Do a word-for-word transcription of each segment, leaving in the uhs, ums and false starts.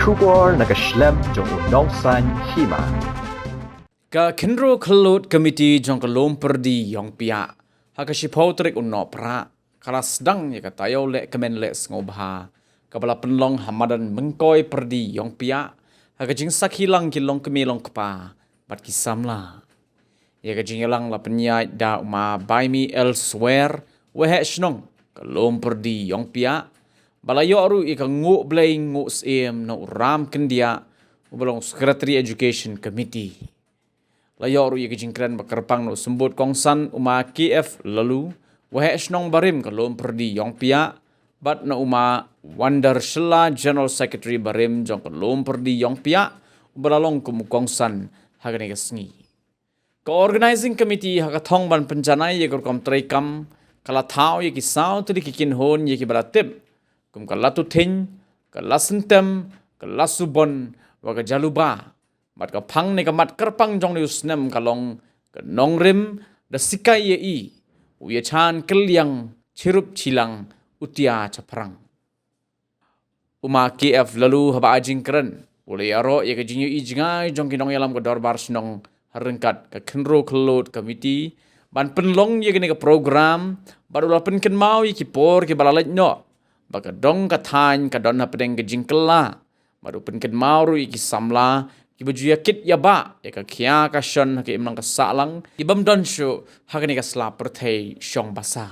Khubor na ka shlem jong u Nongsaiñ Hima. Ka Khynroo Khyllood Committee jong ka Lum Pyrdi Iongpiah, ha ka shiphew tarik u Nohprah, ka la sdang ïa ka taïew lehkmen leh sngewbha kaba la pynlong ha madan Myngkoi Pyrdi Iongpiah, ha ka jingsakhi lang ki longkmie longkpa bad ki samla. Ïa ka jingïalang la pynïaid da u ma Baimi L Swer, waheh shnong ka Lum Pyrdi Iongpiah, ba la ïoh ruh ïa ka nguh blei nguh syiem na u Ram Kyndiah, uba long Secretary Education Committee. La ïoh ruh ïa ka jingkren ba kyrpang na u symbud kongsan u ma K F Laloo, waheh shnong barim ka Lum Pyrdi Iongpiah, bad na u ma Wonder Shylla, General Secretary barim jong ka Lum Pyrdi Iongpiah, uba la long kum u kongsan ha kane ka sngi. Ka Organizing Committee ha ka thong ban pynjanai ïa ka rukom treikam, ka la thaw ïa ki saw tylli ki kynhun ïa kiba la tip kum ka Latuthiñ, ka Lasyntem, ka Lasubon, wa ka Jaluba. Bad ka phang ne ka mat kyrpang jong une u snem ka long, ka nongrim da sikai ïa i, u ïa chan kylliang chirup chilang u tia chaphrang. U ma K F Laloo haba ai jingkren, u la ïaroh ïa ka jingïohi jngai jong ki nongïalam ka dorbar shnong ha ryngkat ka Khynroo Khyllood Committee ban pynlong ïa kane ka program, bad u la pynkynmaw ïa ki por kiba la leit noh ba ka dong ka thaiñ ka don hapdeng ka jingkylla, bad u pynkynmaw ruh ïa ki samla kiba ju ïa kit ïa bah ïa ka khia ka shon ha ka imlang ka sahlang, ki bym don shuh ha kane ka sla pyrthei shong basa.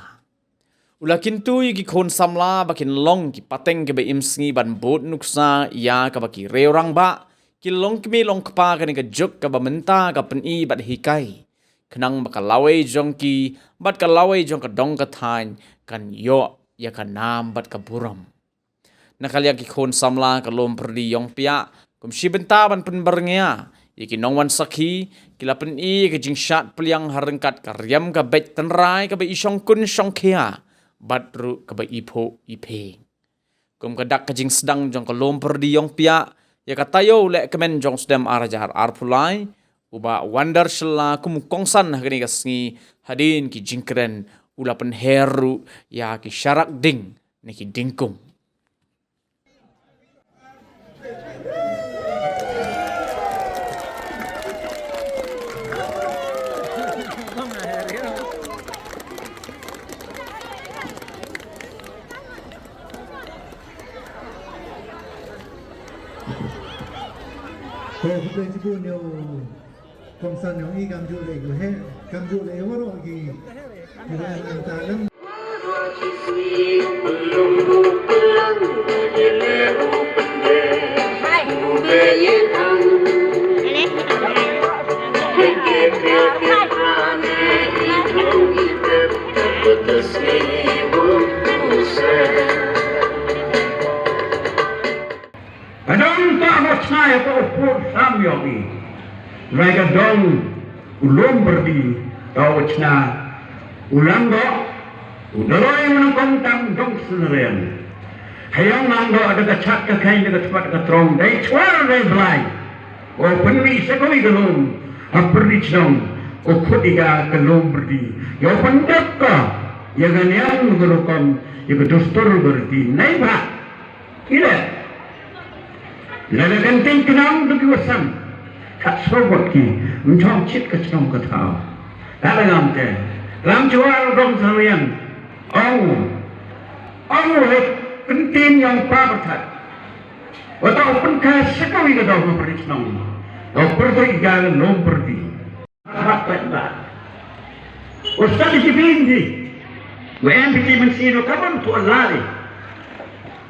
U la kyntu ïa ki khun samla ba kin long ki pateng kiba im sngi ban bud nuksa ïa kaba ki rangbah, ki longkmie longkpa kane ka juk kaba mynta ka pyni bad hikai, khnang ba ka lawei jong ki bad ka lawei jong ka dong ka thaiñ kan ïoh ïa ka nam bad ka burom. Na ka liang ki khun samla ka Lum Pyrdi Iongpiah, kum shi bynta ban pynbyrngia ïa ki nongwan sakhi, ki la pyni ïa ka jingshad pliang ha ryngkat ka riam ka beit tynrai kaba i shongkun shongkhia bad ruh kaba i phuh i phieng. Kum ka dak ka jingsdang jong ka Lum Pyrdi Iongpiah ïa ka taïew lehkmen jong u snem ar hajar arphew lai, u bah Wonder Shylla kum u kongsan ha kane ka sngi, hadien ki jingkren u la pynher ruh ïa ki sharak ding ne ki dingkum. Ko khublei shibun ïa u kongsan jong i, kamjooh leh ïa u heh, kamjooh leh ïa waroh ki, ki ba ïa nangta lem. Ka dong ka ba chna ïa ka u pud sam ïong i. Lai ka dong u Lum Pyrdi, ka u chna u Langdoh, u Daloi u nongkong tam dong Synriang. Ha ïong Langdoh da ka chat ka khein da ka tpat ka trong, dei chwar dei blai. U pynmih sa kawei ka lum ha Pyrdi Chnong, u khut ïa ka Lum Pyrdi. Ïa u pyndep ka ïa ka niam ka rukom, ïa ka dustur ka riti. Nai ba Ki leh. Lada kan teng khnang tu ki wasan. Kat srobot ki. Mjong chit ka chnong ka thaw. Lada ngam te. Lam chuar dong Synriang. Ong. Ong he. Pyntin ïong pa Pyrthat. Wata u pynkai sa kawei ka dong ha Pyrdi Chnong. Dong Pyrdi ka Lum Pyrdi. Mat pat ba. Ustad di jibin di. Wa em piti men sino kapan tu lari.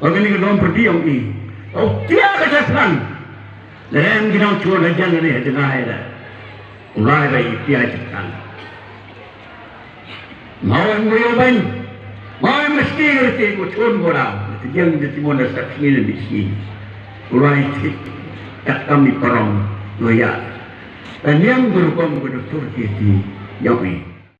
Wa kani ka Lum Pyrdi ong i. Au tia ka jafran. Lem ki nong chuan hajan ni hajan ai la. Ulai ba i tia jafran. Mau em muyo ban. Mau em mesti ngerti ko chuan bola. Ti jang di timon da sak sini di sini. Ulai ti. Tak kami perong. Loya. Ka niam ka rukom ka dustur ki ti ïong i.